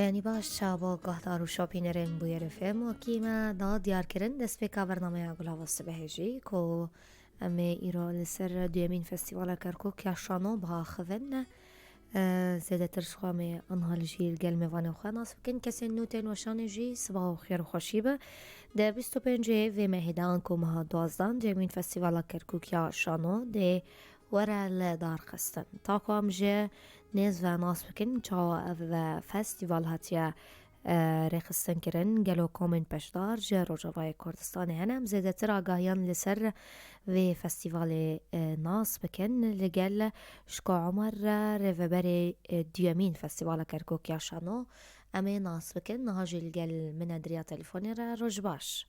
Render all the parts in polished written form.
بەیانی باش چا بۆ گۆهدار و شۆپینەرێن بویەر FM وەکی me da diyarkirin destpêka bernameya Gulava Sibehê jî ku em ê îro li ser duyemîn festîvala Kerkûk ya şano biaxivin. Zêdetir ji xwe em ê anha li jî li gel mêvanên xwe nas bikin. Kesên nû tên weşanê jî sibaha û xêr û xweşî be. Di 25 vê mehê de anku meha duwazdan duyemîn festîvala Kerkûk ya şano dê were li darxistin. Ta ku em ji nêz ve nas bikin çawa ev festîval hatiye rêxistin kirin, gelo komên peşdar ji Rojavayê Kurdistanê hene, em zêdetir agahiyan li ser vê festîvalê nas bikin. Li gel Şiko Omer rêveberê duyemîn Festîvala Kerkûk ya Şano em ê nas bikin. Niha jî li gel min e diriya telefonê re. Roj baş.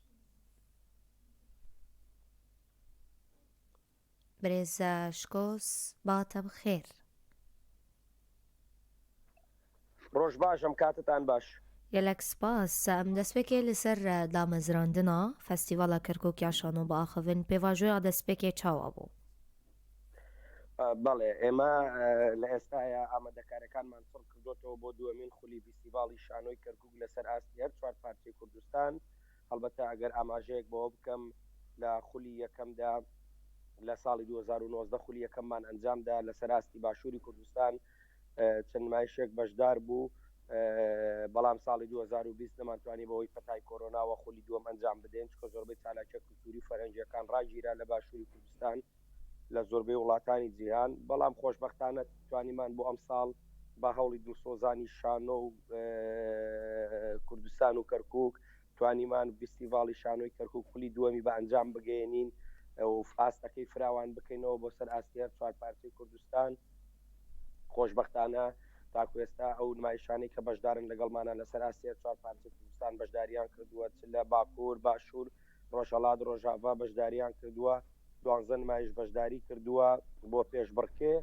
Birêz Şiko sba te bi xêr. Roj baş em katetan baş. Gelek spas. Em destpêkê li ser damezrandina Festîvala Kerkûk ya Şano biaxivin. Pêvajoya destpêkê çawa bû? Belê, ême li êstaya amadekarekanman çڕ کردۆتەوە بۆ دووەمین خولی ڤیستیڤاڵی شانۆی کەرکوک لەسەر ئاستی هەر چوار پارچەی کوردستان. هەڵبەتە ئەگەر ئاماژەیەک بەوە بکەم لە خولی یەکەمدا لە ساڵی 2019 خولی یەکەممان ئەنجامدا لەسەر ئاستی باشووری کوردستان چەند نمایشێک بەشدار بوو بەڵام ساڵی 2020 نەمانتوانی بەهۆی پەتای کۆرۆناوە خولی دووەم ئەنجام بدەین چکە زۆربەی چالاکیە کولتوری و فەرهەنگیەکان ڕاگیرا لە باشووری کوردستان لە زۆربەی وڵاتانی جیهان، بەڵام خۆشبەختانە توانیمان بۆ ئەمساڵ بە هەوڵی دڵسۆزانی شانۆ و کوردستان و کەرکووک توانیمان ڤیستیڤاڵی شانۆی کەرکووک خولی دووەمی بە ئەنجام بگەیەنین و ئاستەکەی فراوان بکەینەوە بۆ سەر ئاستی هەر چوار پارچەی کوردستان. خۆشبەختانە تاکو ئێستا ئەو نمایشانەی کە بەشدارن لەگەڵمانە لەسەر ئاستی هەر چوار پارچەی کوردستان بەشداریان کردووە چ لە باکوور، باشوور، ڕۆژهەڵات، ڕۆژاڤا بەشداریان کردووە، دوانزە نمایش بەشداری کردووە بۆ پێشبڕکێ،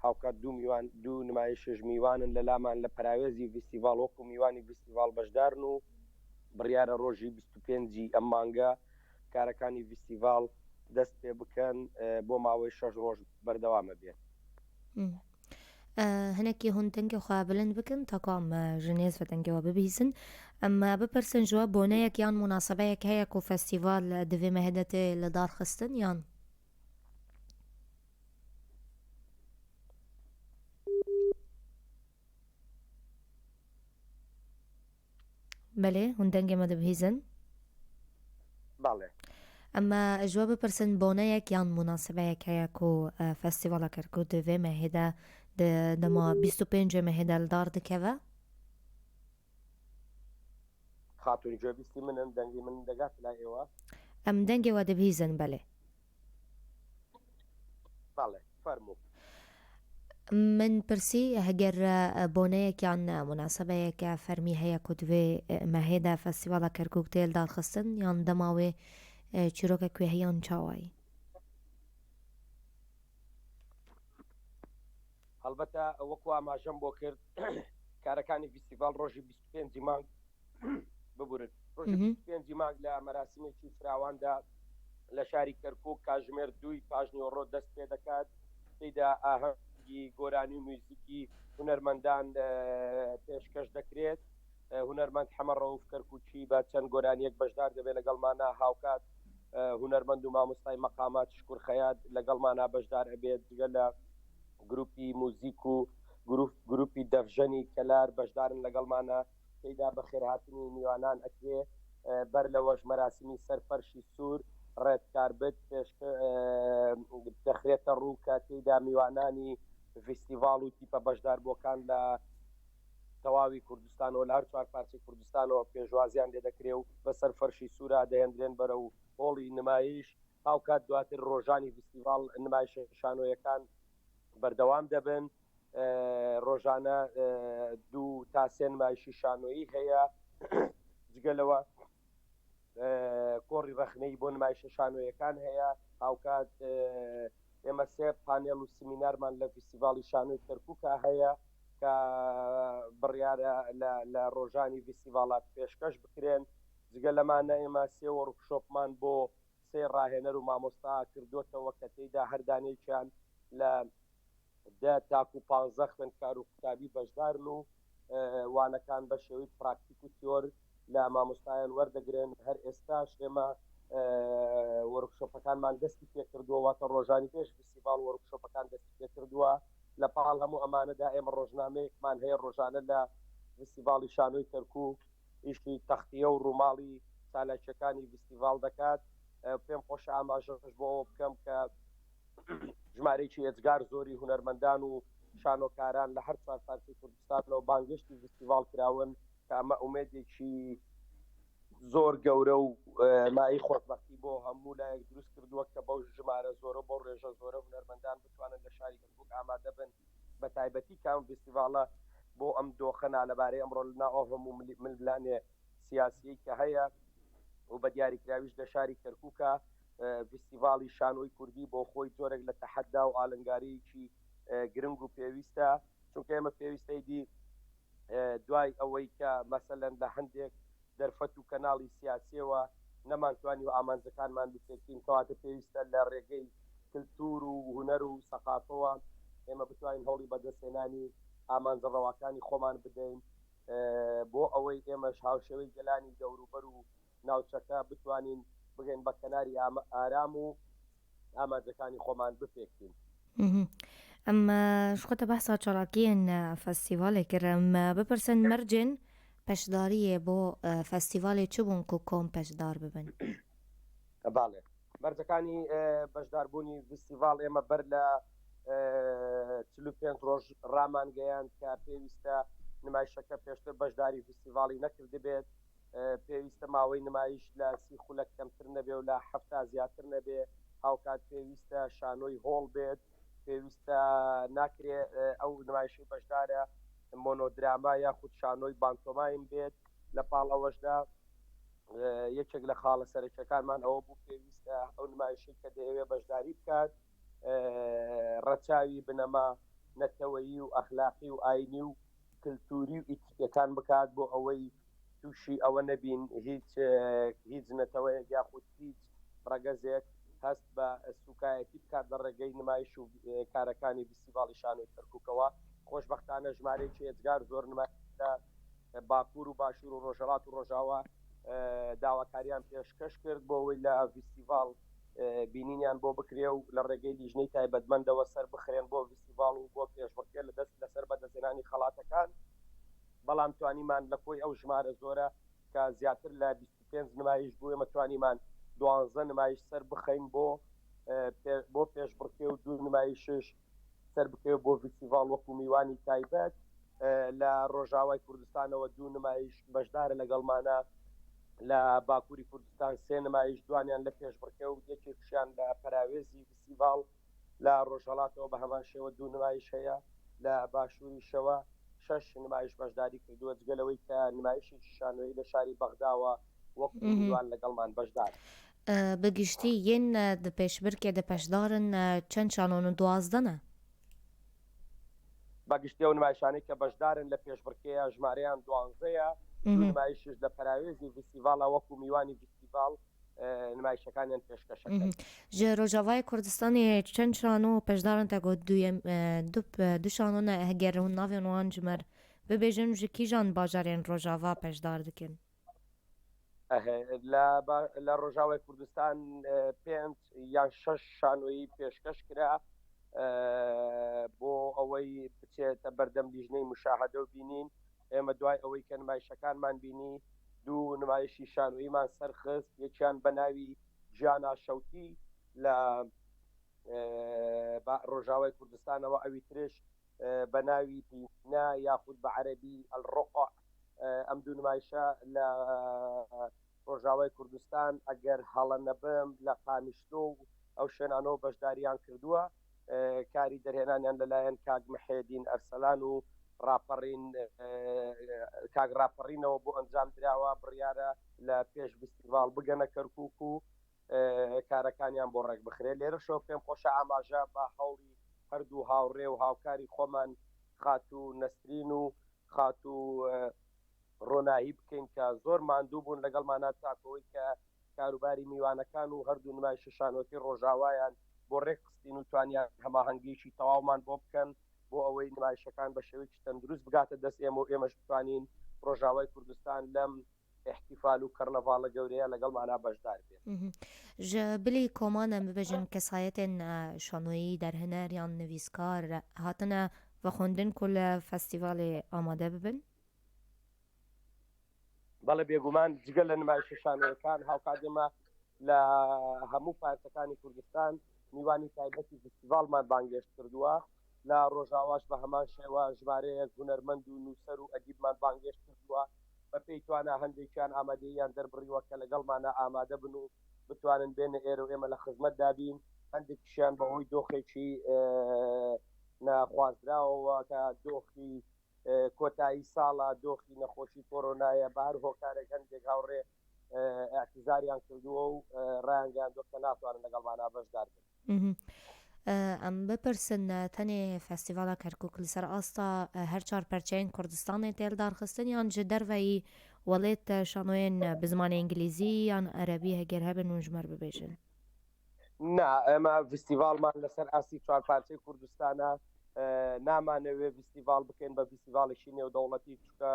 هاوکات دوو میوان دوو نمایشش میوانن لە لامان لە پەراوێزی ڤیستیڤاڵ وەکو میوانی ڤیستیڤاڵ بەشدارن و بڕیارە ڕۆژی 25 ی ئەم مانگە کارەکانی ڤیستیڤاڵ دەست پێ بکەن بۆ ماوەی شەش ڕۆژ بەردەوامە بێت. هەنێکی هون دەنگێ خۆ بلند بکن تاکو ئەم ژ نێز ڤە دەنگێ وە ببیزن ئەم بپرسن ژ وە بۆنەیەک یان موناسەبەیەک هەیە کو فەستیڤال دڤێ مەهێ دە تێ لە دار خستن یان؟ بەلێ هون دەنگێ مە دبهیزن؟ بەڵێ. ئەمە ژ وە بپرسن بۆنەیەک یان موناسبەیەک هەیە کو فەستیڤاڵە کەرکوک di vê mehê de di dema 25 mehê de li dar dikeve؟ خاتوون گوێبیستی منن دەنگی من دەگات لای ئێوە؟ ئەم دەنگێ وە دبهیزن بەلێ. بەڵێ فەرموو. من پرسی هەگەر بۆنەیەک یان موناسبەیەک فەرمی هەیە کو di vê mehê de فەستیڤاڵە کەرکوک tê li darxistin yan dema wê çîrokek wê heye yan çawa yî؟ هەڵبەتە وەکو ئاماژەم بۆ کرد کارەکانی ڤیستیڤاڵ ڕۆژی 25 ی مانگ ببورن ڕۆژی 25 ی مانگ لە مەراسیمێکی فراواندا لە شاری کەرکوک کاژمێر دووی پاش نیوەڕۆ دەست پێ دەکات تێیدا ئاهەنگی گۆرانی و میوزیکی هونەرمەندان پێشکەش دەکرێت هونەرمەند حەمە ڕەوف کەرکوکی بە چەند گۆرانیەک بەشدار دەبێت لەگەڵمانە هاوکات هونەرمەند و مامۆستای مەقامات شکور خەیات لەگەڵمانە بەشدار ئەبێت جگە لە گروپی موزیک و گروپی دەفژەنی کەلار بەشدارن لەگەڵمانە تێیدا بەخێرهاتنی میوانان ئەکرێ، بەر لەوەش مەراسیمی سەر فەرشی سوور، ڕێد کاربت، دەخرێتە ڕوو کە تێیدا میوانانی ڤیستیڤاڵ و تیپە بەشداربووەکان لە تەواوی کوردستانەوە لە هەر چوار پارچەی کوردستانەوە پێشوازیان لێ دەکرێ و بەسەر فەرشی سوورا دەهێندرێن بەرەو هۆڵی نمایش، هاوکات دواتر ڕۆژانی ڤیستیڤاڵ نمایشە شانۆیەکان بەردەوام دەبن. ڕۆژانە دوو تا سێ نمایشی شانۆیی هەیە جگە لەوە کۆڕی ڕەخنەی بۆ نمایشە شانۆیەکان هەیە هاوکات ئێمە سێ پانێل و سمینارمان لە فیستیڤاڵی شانۆی کەرکووکا هەیە کە بڕیارە لە ڕۆژانی فیستیڤاڵات پێشکەش بکرێن جگە لەمانە ئێمە سێ وۆرکشۆپمان بۆ سێ ڕاهێنەر و مامۆستا کردوتەوە کە تێیدا هەردانێکیان لە دە تاکو پانزە خوێندکار و قوتابی بەشدارن و. وانەکان بە شێوەی پراکتیک و تیۆر لە مامۆستایان وەردەگرن، هەر ئێستاش ئێمە وۆرکشۆپەکانمان دەستی پێکردووە، واتە ڕۆژانی پێش فیستیڤاڵ وۆرکشۆپەکان دەستی پێکردووە. لە پاڵ هەموو ئەمانەدا ئێمە ڕۆژنامەیەکمان هەیە ڕۆژانە لە فیستیڤاڵی شانۆی کەرکووک ئیشی تەختیە و ڕووماڵی چالاکییەکانی فیستیڤاڵ دەکات. پێم خۆشە ئاماژەش بۆ ئەوە بکەم کە ژمارەیەکی ئێجگار زۆری هونەرمەندان و شانۆکاران لە هەر چوار پارچەی کوردستانەوە بانگهێشتی ڤیستیڤاڵ کراون کە ئەمە ئومێدێکی زۆر گەورە و مایەی خۆشبەختی بۆ هەموو لایەک دروست کردووە کە بەو ژمارە زۆرە بەو ڕێژە زۆرە هونەرمەندان بتوانن لە شاری کەرکوک ئامادە بن بە تایبەتی کە ئەم ڤیستیڤاڵە بۆ ئەم دۆخە نالەبارەی ئەمڕۆ لەناو ئەو هەموو ململانێ سیاسیەی کە هەیە و بە دیاریکراویش لە شاری کەرکوکە ڤیستیڤاڵی شانۆی کوردی بۆ خۆی جۆرێک لە تەحەدا و ئالنگارییەکی گرنگ و پێویستە، چونکە ئێمە پێویستە ئیدی دوای ئەوەی کە مەسەلەن لە هەندێک دەرفەت و کەناڵی سیاسیەوە نەمانتوانیوە ئامانجەکانمان بپێکین، کەواتە پێویستە لە ڕێگەی کلتور و هونەر و سەقافەوە ئێمە بتوانین هەوڵی بەدەستهێنانی ئامانجە ڕەواکانی خۆمان بدەین بۆ ئەوەی ئێمەش هاوشێوەی گەلانی دەوروبەر و ناوچەکە بتوانین بگەین بە کەناری ئارام و ئامانجەکانی خۆمان بپێکین. ئەم ji xwe te behsa çalakiyên festîvalê kir. Em bipirsin mercên peşdariyê bo festîvalê çi bûn ku kom peşdar bibin? Belê. مەرجەکانی بەشداربوونی ڤیستیڤاڵ ئێمە بەر لە 45 ڕۆژ ڕامانگەیاند کە پێویستە نمایشەکە پێشتر بەشداری ڤیستیڤاڵی نەکردبێت، پێویستە ماوەی نمایش لە سی خولەک کەمتر نەبێ و لە 70 زیاتر نەبێ، هاوکات پێویستە شانۆی هۆڵ بێت، پێویستە ناکرێ ئەو نمایشەی بەشدارە مۆنۆدراما یاخود شانۆی بانتۆمایم بێت. لە پاڵ ئەوەشدا یەکێک لە خاڵە سەرەکیەکانمان ئەوە بوو پێویستە ئەو نمایشەی کە دەیەوێت بەشداری بکات ڕەچاوی بنەما نەتەوەیی و ئەخلاقی و ئاینی و کلتوری و ئیتیکیەکان بکات بۆ ئەوەی تووشی ئەوە نەبین هیچ هیچ نەتەوەیەک یاخود هیچ ڕەگەزێک هەست بە سوکایەتی بکات لە ڕێگەی نمایش و کارەکانی ڤیستیڤاڵی شانۆی کەرکوکەوە. خۆشبەختانە ژمارەیەکی ئێجگار زۆر نمایش لە باکوور و باشوور و ڕۆژهەڵات و ڕۆژاوا داواکاریان پێشکەش کرد بۆ ئەوەی لە ڤیستیڤاڵ بینینیان بۆ بکرێ و لە ڕێگەی لیژنەی تایبەتمەندەوە سەر بخرێن بۆ ڤیستیڤاڵ و بۆ پێشبڕکێ لە دەست لەسەر بەدەستهێنانی خەڵاتەکان، بەڵام توانیمان لە کۆی ئەو ژمارە زۆرە کە زیاتر لە 25 نمایش بوو ئێمە توانیمان دوانزە نمایش سەر بخەین بۆ بۆ پێشبڕکێ و دوو نمایشش سەر بکەوێت بۆ ڤیستیڤاڵ وەکو میوانی تایبەت. لە ڕۆژاوای کوردستانەوە دوو نمایش بەشدارە لەگەڵمانە، لە باکووری کوردستان سێ نمایش، دوانیان لە پێشبڕکێ و یەکێکشیان لە پەراوێزی ڤیستیڤاڵ. لە ڕۆژهەڵاتەوە بە هەمان شێوە دوو نمایش هەیە، لە باشووریشەوە شەش نمایش بەشداری کردووە، جگە لەوەی کە نمایشێکی شانۆیی لە شاری بەغداوە وەکو میوان لەگەڵمان بەشدارە. بە گشتی yên di pêşbirkê de peşdar in çend şano ne 12 ne؟ بە گشتی ئەو نمایشانەی کە بەشدارن لە پێشبڕکێیە ژمارەیان دوانزەیە، دوو نمایشیش لە پەراوێزی ڤیستیڤاڵە وەکو میوانی ڤیستیڤاڵ نمایشەکانیان پێشکەشەکەن. Ji Rojavayê Kurdistanê çend şano peşdar in te got du şano ne heger hûn navên wan ji me re bibêjin ji kîjan bajarên Rojava peşdar dikin؟ لە ڕۆژاوای کوردستان پێنج یان شەش شانۆیی پێشکەش کرا بۆ ئەوەی بچێتە بەردەم لیژنەی مشاهدە و بینین. ئێمە دوای ئەوەی کە نمایشەکانمان بینی دوو نمایشی شانۆییمان سەرخست، یەکیان بە ناوی ژیانا شەوتی لە ڕۆژاوای کوردستانەوە، ئەوی ترش بە ناوی پینا یاخود بە عەرەبی الرقع. ئەم دوو نمایشە لە ڕۆژاوای کوردستان ئەگەر هەڵە نەبم لە قامیشلۆ و ئەو شوێنانەوە بەشداریان کردووە. کاری دەرهێنانیان لەلایەن کاک محێدین ئەرسەلان و ڕاپەڕین کاک ڕاپەڕینەوە بۆ ئەنجام دراوە. بڕیارە لە پێش فیستیڤاڵ بگەنە کەرکوک و کارەکانیان بۆ ڕێک بخرێت. لێرەشەوە پێم خۆشە ئاماژە بە هەوڵی هەردوو هاوڕێ و هاوکاری خۆمان خاتوو نەسرین و خاتوو ڕۆناهی بکەین کە زۆر ماندوو بوون لەگەڵمانە تاکەوەی کە کاروباری میوانەکان و هەردوو نمایشە شانۆکی ڕۆژاوایان بۆ ڕێک خستین و توانیان هەماهەنگیی تەواومان بۆ بکەن. بۆ ئەوەی نمایشەکان بە شێوەیەکی تەندروست بگاتە دەست ئێمە و ئێمەش بتوانین ڕۆژاوای کوردستان لەم ئیحتیفال و کەرنەڤاڵە گەورەیە لەگەڵمانا بەشدار بێت. ژ بلی کۆمان ئەم ببێژن کەسایەتێن شانۆیی، دەرهێنەر یان نڤیسکار هاتنە ڤەخوەندن کو لە فەستیڤالێ ئامادە ببن؟ بەڵێ بێگومان جگە لە نمایشە شانۆیەکان هاوکات ئێمە لە هەموو پارچەکانی کوردستان میوانی تایبەتی فستیڤاڵمان بانگێشت کردووە لە ڕۆژاواش بە هەمان شێوە ژمارەیەک هونەرمەند و نووسەر و ئەدیبمان بانگێشت کردووە بە پێی توانا هەندێکیان ئامادەییان دەربڕیوە کە لەگەڵمانە ئامادە بن و بتوانن بێنە ئێرە و ئێمە لە خزمەتدا بین هەندێکیشیان بەهۆی دۆخێکی نەخوازراوەوە کە دۆخی کۆتایی ساڵە، دۆخی نەخۆشی کۆرۆنایە، بە هەر هۆکارێک هەندێک هاوڕێ ئیعتیزاریان کردووە و ڕایانگەیاندووە کە ناتوانن لەگەڵمانا بەشدار بن. ئەم بپرسن تەنێ فێستیڤاڵا کەرکووک لەسەر ئاستا هەر چار پەرچەیên کوردستانێ تێ لدارخستن یان ji derveyî welêt şanoyên bi zimanê ئینگلیزی یان ئەرەبی heger hebin hûn ji me re bibêjin. نا ئێمە ڤیستیڤاڵمان لەسەر ئاستی چوار پارچەی کوردستانە نامانەوێ ڤیستیڤاڵ بکەین بە ڤیستیڤاڵێکی نێودەوڵەتی چونکە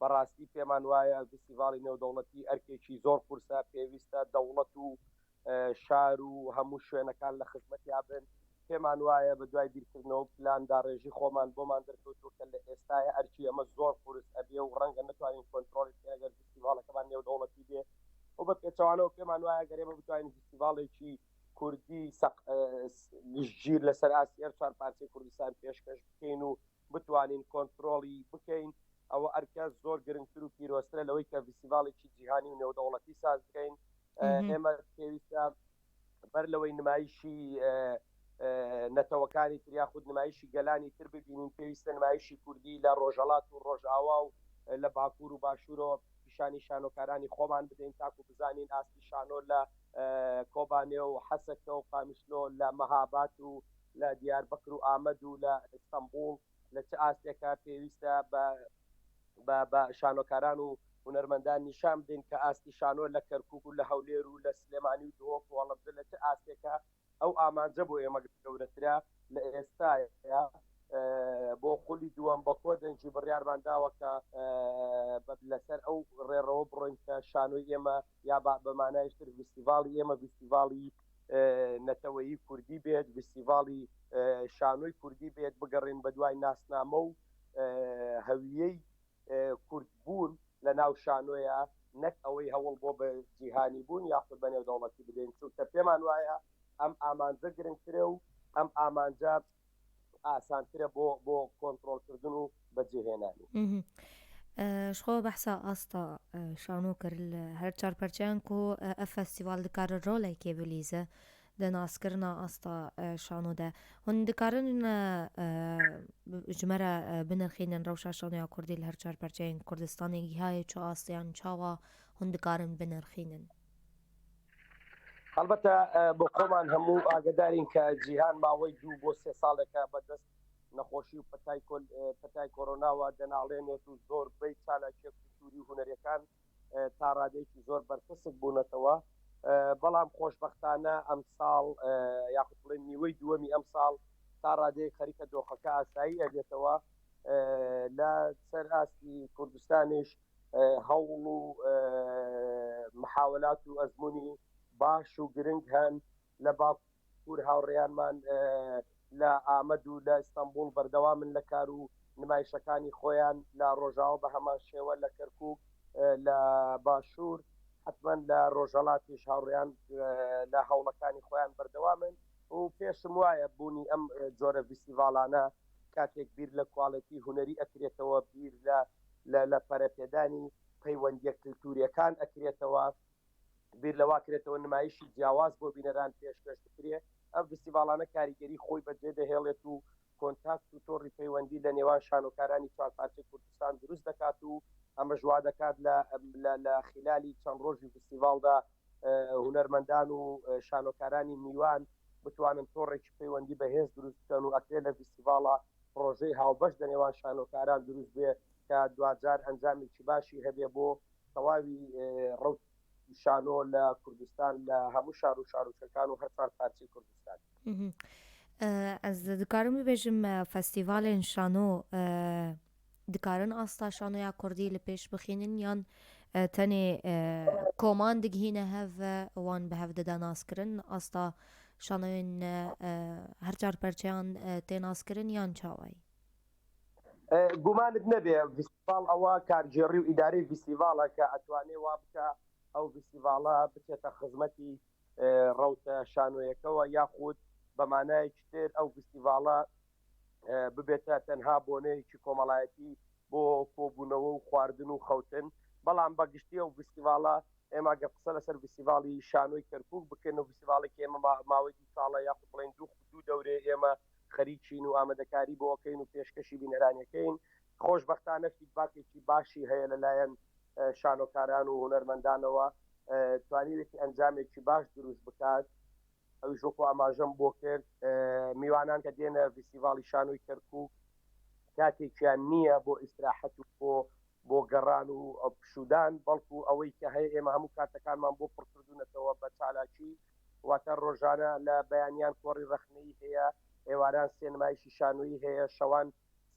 بەڕاستی پێمان وایە ڤیستیڤاڵی نێودەوڵەتی ئەرکێکی زۆر قورسە پێویستە دەوڵەت و شار و هەموو شوێنەکان لە خزمەتیا بن پێمان وایە بە دوای بیرکردنەوە پلان داڕێژی خۆمان بۆمان دەرکەوتووە کە لە ئێستاە ئەرکی ئەمە زۆر قورس ئەبێ و ڕەنگە نتوانین کۆنترۆڵی بکەین ئەگەر ڤیستیڤاڵەکەمان نێودەوڵەتی بێ و بە پێچەوانەوە پێمان وایە گەر ئێمە بتوانین فیستیڤاڵێکی کوردی گشتگیر لەسەر ئاستی هەر چوار پارچەی کوردستان پێشکەش بکەین و بتوانین کۆنترۆڵی بکەین ئەوە ئەرکە زۆر گرنگتر و پیرۆزترە لەوەی کە فیستیڤاڵێکی جیهانی و نێودەوڵەتی ساز بکەین ئێمە پێویستە بەر لەوەی نمایشی نەتەوەکانی تر یاخود نمایشی گەلانی تر ببینین پێویستە نمایشی کوردی لە ڕۆژهەڵات و ڕۆژئاوا و لە باکوور و باشوورەوە پیشانی شانۆکارانی خۆمان بدەین تاکو بزانین ئاستی شانۆ لە کۆبانێ و حەسەکە و قامیشلۆ لە مەهابات و لە دیاربەکر و ئامەد و لە ئیستەنبوڵ لە چ ئاستێکە پێویستە بە بە بە شانۆکاران و هونەرمەندان نیشان بدەین کە ئاستی شانۆ لە کەرکوک و لە هەولێر و لە سلێمانی و دهۆک و هەڵەبجە لە چ ئاستێکە ئەو ئامانجە بۆ ئێمە گەورەترە لە ئێستایا بۆ خولی دووەم بە کۆ دەنگی بڕیارمان داوە کە لەسەر ئەو ڕێڕەوە بڕۆین کە شانۆی ئێمە یا بە مانایش تر ڤیستیڤاڵی ئێمە ڤیستیڤاڵی نەتەوەیی کوردی بێت ڤیستیڤاڵی شانۆی کوردی بێت بگەڕێن بە دوای ناسنامە و هەویەی کوردبوون لە ناو شانۆیە نەک ئەوەی هەوڵ بۆ بە جیهانی بوون یاخود بە نێودەوڵەتی بدەین چونکە پێمان وایە ئەم ئامانجە گرنگترە و ئەم ئامانجە ئاسانترە بۆ بۆ کۆنترۆڵکردن و بەجێهێنانی. شخۆ بەحسا ئاستا شانۆ کرد لە هەر چار پەرچەیان کو ئەف فەستیڤاڵ دکارە رۆلێکێ بلیزە di naskirina asta şano de. Hûn dikarin ji me re binirxînin rewşa şanoya kurdî li her çar perçeyên Kurdistanê gihayê çi astê yan çawa hûn dikarin binirxînin? هەڵبەتە بۆ خۆمان هەموو ئاگدارین کە جیهان ماوەی دوو بۆ سێ ساڵێکە بەدەست نەخۆشی و پەتای پەتای کۆرۆناوە دەناڵێنێت و زۆربەی چالاکیە کولتوری و هونەریەکان تا ڕادەیەکی زۆر بەرتەسک بوونەتەوە، بەڵام خۆشبەختانە ئەمساڵ یاخود بڵێم نیوەی دووەمی ئەمساڵ تا ڕادەیەک خەریکە دۆخەکە ئاسایی ئەبێتەوە لە سەر ئاستی کوردستانیش هەوڵ و محاولات و ئەزمموی باش و گرنگ هەن لە باکوور پور هاوڕێیانمان لە ئامەد و لە ئیستەنبوڵ بەردەوامن لە کار و نمایشەکانی خۆیان، لە ڕۆژاوا بە هەمان شێوە، لە کەرکووک، لە باشوور، حەتمەن لە ڕۆژهەڵاتیش هاوڕێیان لە هەوڵەکانی خۆیان بەردەوامن و پێشم وایە بوونی ئەم جۆرە ڤیستیڤاڵانە کاتێک بیر لە کواڵێتی هونەری ئەکرێتەوە، بیر لە لە پەرەپێدانی پەیوەندییە کلتوورییەکان ئەکرێتەوە، بیر لەوە کرێتەوە نمایشی جیاواز بۆ بینەران پێشکەش بکرێ، ئەم ڤیستیڤاڵانە کاریگەری خۆی بەجێ دەهێڵێت و کۆنتاکت و تۆڕی پەیوەندی لە نێوان شانۆکارانی چوار پارچەی کوردستان دروست دەکات و ئەمەش وا دەکات لە لە خیلالی چەند ڕۆژی ڤیستیڤاڵدا هونەرمەندان و شانۆکارانی میوان بتوانن تۆڕێکی پەیوەندی بەهێز دروست بکەن و ئەکرێ لە ڤیستیڤاڵا پڕۆژەی هاوبەش لە نێوان شانۆکاران دروست بێ کە دواجار ئەنجامێکی باشی هەبێ بۆ تەواوی ڕەوتی شانۆ لە کوردستان لە هەموو شار و شارۆچکەکان و هەر چوار پارچەی کوردستان. Ez dikarim bibêjim festîvalên şano dikarin asta şanoya kurdî li pêş bixînin yan tenê koman digihîne hev wan bi hev dide naskirin asta şanoyên her çar perçeyan tê naskirin yan çawa yî? Gumanت نەبێ ڤیستیڤاڵ ئەوە کارگێڕی و ئیدارەی ڤیستیڤاڵە کە ئەتوانێ وا بکا ئەو ڤیستیڤاڵە بچێتە خزمەتی ڕەوتە شانۆیەکەوە یاخود بە مانایەکی تر ئەو ڤیستیڤاڵە ببێتە تەنها بۆنەیەکی کۆمەڵایەتی بۆ کۆبوونەوە و خواردن و خەوتن بەڵام بە گشتی ئەو ڤیستیڤاڵە ئێمە گەر قسە لەسەر ڤیستیڤاڵی شانۆی کەرکوک بکەین و ڤیستیڤاڵێکی ئێمە ماوەی دوو ساڵە یاخود بڵێین دوو دوو دەورێ ئێمە خەریکین و ئامادەکاری بۆ ئەکەین و پێشکەشی بینەرانەکەین خۆشبەختانە فیدباکێکی باشی هەیە لەلایەن شانۆکاران و هونەرمەندانەوە توانیوێتی ئەنجامێکی باش دروست بکات ئەویش وەکو ئاماژەم بۆ کرد میوانان کە دێنە ڤیستیڤاڵی شانۆی کەرکوک کاتێکیان نییە بۆ ئیسراحەت و بۆ بۆ گەڕان و پشودان بەڵکو ئەوەی کە هەیە ئێمە هەموو کاتەکانمان بۆ پڕکردونەتەوە بە چالاکی واتە ڕۆژانە لە بەیانیان کۆڕی ڕەخنەیی هەیە ئێواران سێنمایشی شانۆیی هەیە شەوان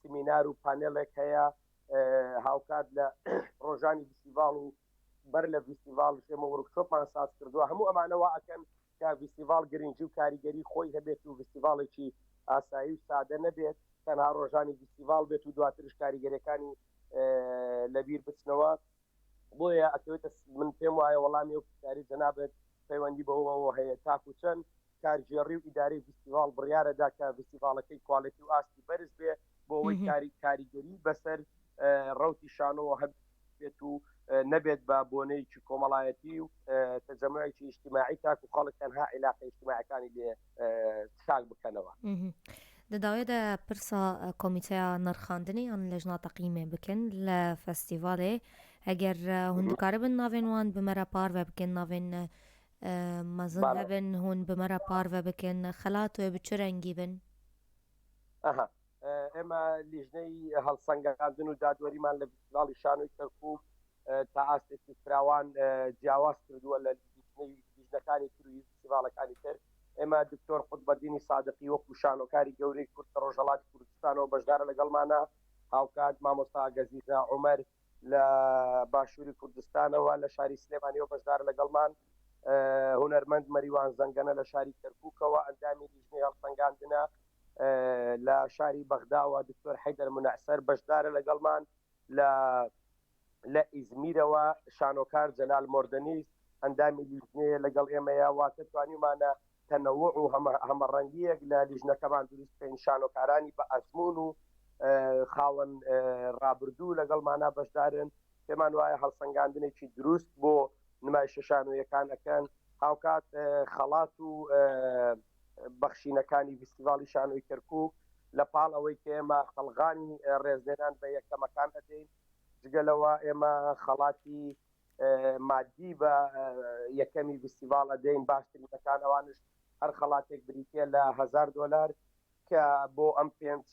سمینار و پانێڵێک هەیە هاوکات لە ڕۆژانی ڤیستیڤاڵ و بەر لە ڤیستیڤاڵ ئێمە وۆرکشۆپمان ساز کردووە هەموو ئەمانە وا ئەکەن کە ڤیستیڤاڵ گرنگی و کاریگەری خۆی هەبێت و ڤیستیڤاڵێکی ئاسایی و سادە نەبێت تەنها ڕۆژانی ڤیستیڤاڵ بێت و دواترش کاریگەریەکانی لەبیر بچنەوە بۆیە ئەکەوێتە من پێم وایە وەڵامی ئەو پرسیاری جەنابت پەیوەندی بەوەوە هەیە تاکو چەند کارگێڕی و ئیدارەی ڤیستیڤاڵ بڕیارەدا کە ڤیستیڤاڵەکەی کوالێتی و ئاستی بەرز بێ بۆ ئەوەی کاری کاریگەری بەسەر ڕەوتی شانۆوە هەبێت و نەبێت بە بۆنەیەکی کۆمەڵایەتی و تەجەموعێکی ئیجتیماعی تاکو خەڵک تەنها عیلاقە ئیجتیماعیەکانی لێ چاک بکەنەوە. دە داوێ دە پرسا کۆمیتەیا نرخاندنێ یان لێژنا تەقیمێ بکن لە فەستیڤالێ هەگەر هûn dikaribin navên wan bi me re parve bikin navên mezin hebin hûn bi me re parve bikin xelat wê bi çi rengî bin؟ ئەها ئێمە لیژنەی هەڵسەنگاندن و دادوەریمان لە فیستیڤاڵی شانۆی کەرکووک تا ئاستێکی فراوان جیاواز کردووە لە لیژنەکانی تر و فیستیڤاڵەکانی تر ئێمە دکتۆر قوتبەدینی سادقی وەکو شانۆکاری گەورەی کورد لە ڕۆژهەڵاتی کوردستانەوە بەشدارە لەگەڵمانە هاوکات مامۆستا گەزیزە عومەر لە باشووری کوردستانەوە لە شاری سلێمانیەوە بەشدارە لەگەڵمان هونەرمەند مەریوان زەنگەنە لە شاری کەرکووکەوە ئەندامی لیژنەی هەڵسەنگاندنە لە شاری بەغداوە دکتۆر حەیدەر مونەعسەر بەشدارە لەگەڵمان لە لە ئیزمیرەوە شانۆکار جەلال مۆردەنیز ئەندامی لیژنەیە لەگەڵ ئێمەیە واتە توانیومانە تەنەوع و هەمەڕەنگییەک لە لیژنەکەمان دروست بکەین شانۆکارانی بە ئەزموون و خاوەن ڕابردوو لەگەڵمانا بەشدارن پێمان وایە هەڵسەنگاندنێکی دروست بۆ نمایشە شانۆیەکان ئەکەن هاوکات خەڵات و بەخشینەکانی ڤیستیڤاڵی شانۆی کەرکووک لە پاڵ ئەوەی کە ئێمە قەڵغانی ڕێزلێنان بە یەکەمەکان ئەدەین جگە لەوە ئێمە خەڵاتی مادی بە یەکەمی ڤیستیڤاڵ ئەدەین باشترینەکان ئەوانش هەر خەڵاتێک بریتە لە هزار دۆلار کە بۆ ئەم پێنج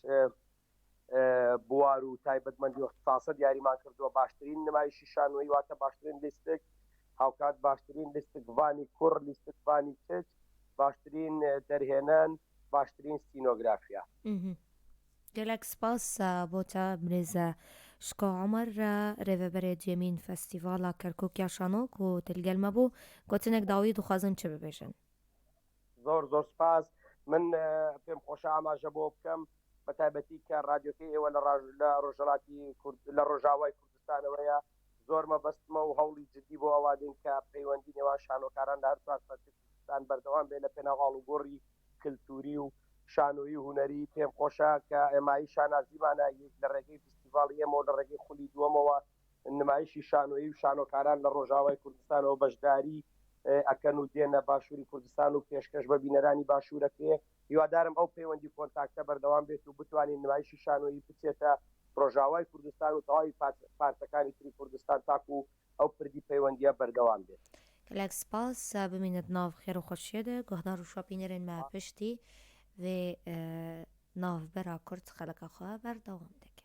بوار و تایبەتمەندی و اختصاصە دیاریمان کردووە باشترین نمایشی شانۆیی واتە باشترین لیستک هاوکات باشترین لیستکڤانی کوڕ لیستکڤانی کچ باشترین دەرهێنان باشترین سینۆگرافیا. گەلەک سپاس بۆ تە برێزە شکۆ عومەر رێڤەبەرێ دویەمین فەستیڤاڵا کەرکوک یا شانۆ کو ت لگەل مە بوو گۆتنێک داوی دخوازن چ ببێژن؟ زۆر زۆر سپاس من پێم خۆشە ئاماژە بۆ بکەم بە تایبەتی کە ڕادیۆکەی ئێوە لە لە ڕۆژهەڵاتی کورد لە ڕۆژاوای کوردستانەوەیە زۆر مەبەستمە و هەوڵی جدی بۆ ئەوە دێن کە پەیوەندی نێوان شانۆکاران لە هەر چوار پارچەی کوردستان بەردەوام بێ لە پێناو ئاڵوگۆڕی کلتوری و شانۆیی و هونەری پێم خۆشە کە ئێمایی شانازیمانە لە ڕێگەی فیستیڤاڵی ئێمەوە لە ڕێگەی خولی دووەمەوە نمایشی شانۆیی و شانۆکاران لە ڕۆژاوای کوردستانەوە بەشداری ئەکەن و دێنە باشووری کوردستان و پێشکەش بە بینەرانی باشوور ئەکرێ. هیوادارم ئەو پەیوەندی و کۆنتاکتە بەردەوام بێت و بتوانین نمایشی شانۆیی بچێتە ڕۆژاوای کوردستان و تەواوی پارچەکانی تری کوردستان تاکو ئەو پردی پەیوەندییە بەردەوام بێت. گەلەک سپاس بمینە di nav xêr û xweşiyê de guhdar û şopînerên me piştî vê navbera kurd xeleka xwe berdewam dikin.